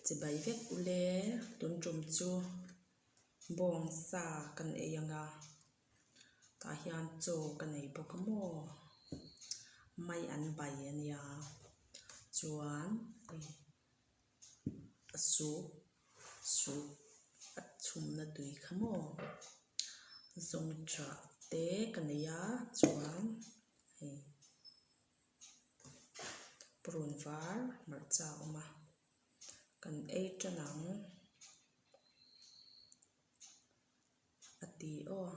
Chibai vek ule tun tum chu bawng sa kan ei ang a tah hian chaw ka nei bawk a maw mai an bai a nia chuan hei a soup soup a chhumna tui kha maw zawngṭah te ka nei a chuan hei. Purun var hmarcha a awm a kan ei tan ang a ti aw.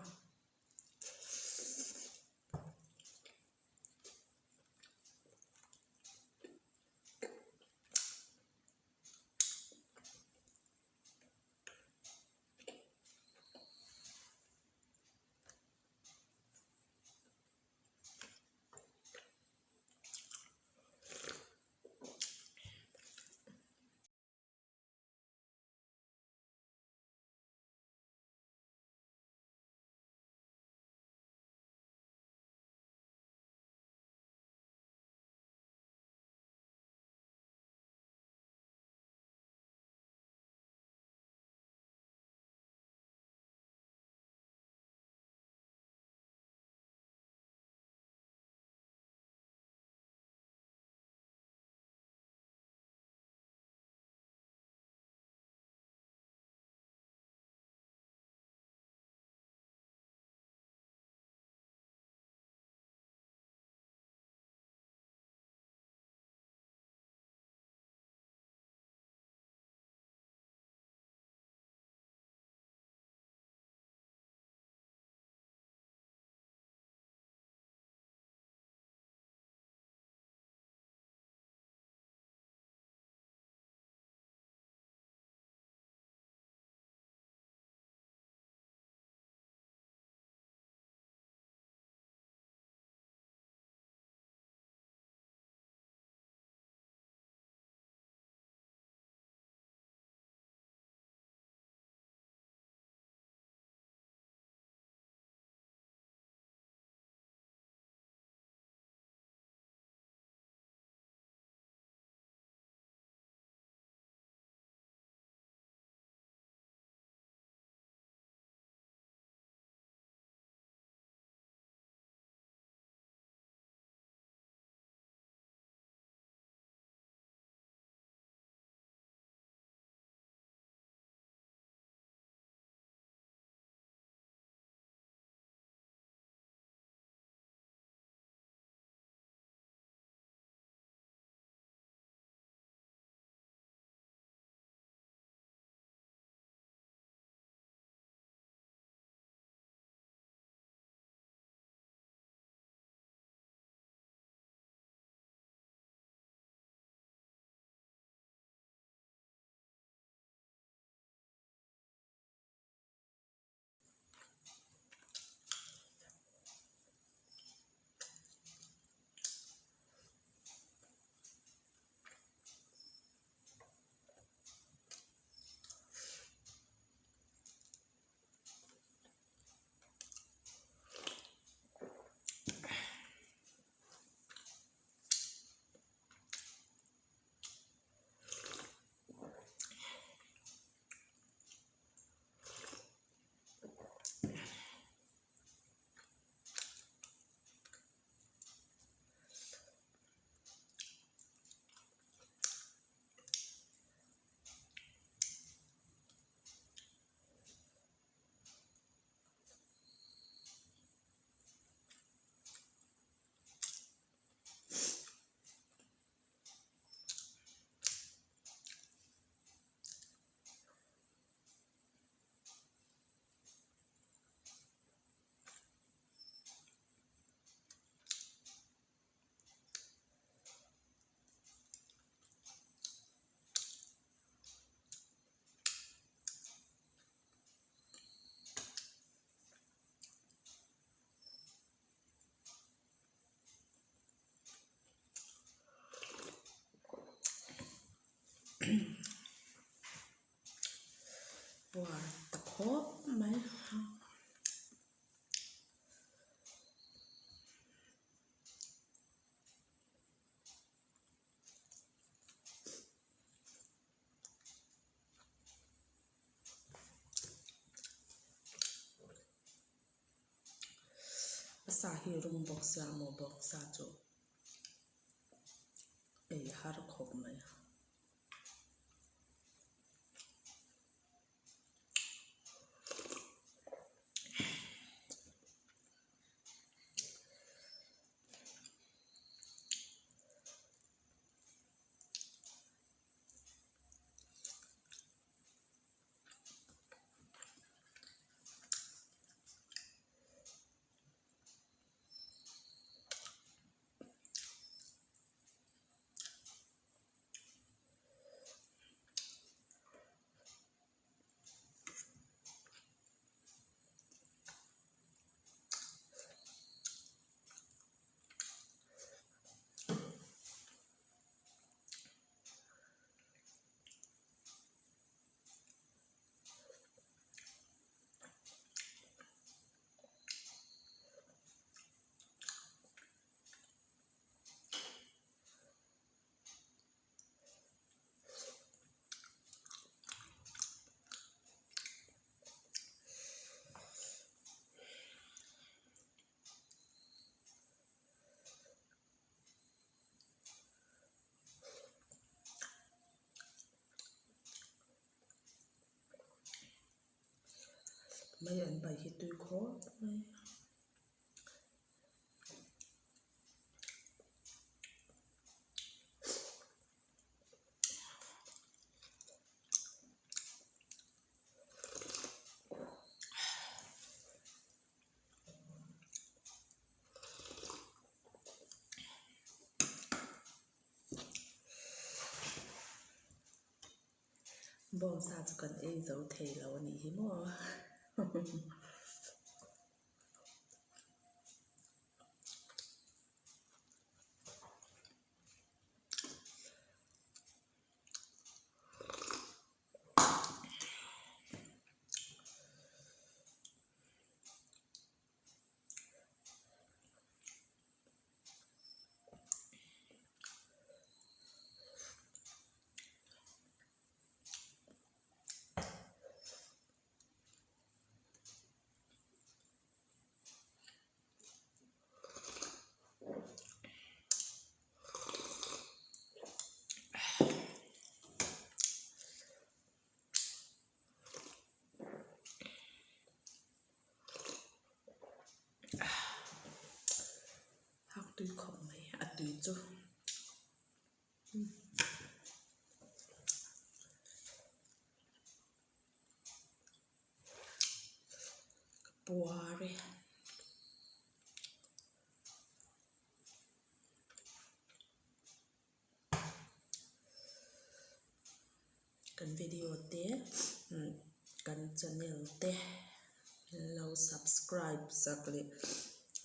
A sa hi rum bawk sia maw bawngsa chu ei har khawp mai a. Mai an bai hi tui khawp mai. Bawngsa chu kan ei zo thei lo a nih hi maw. Hak tui khawp mai a tui chu. Ka puar e. Kan video te kan channel te min lo subscribe sak leh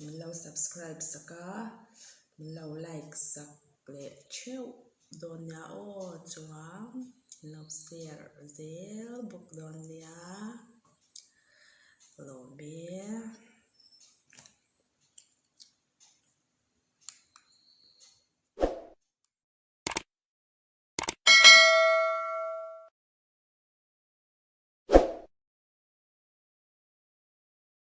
min lo subscribe sak a min lo like sak leh theuh dawn nia aw chuan min lo share zel bawk dawn nia lawm e.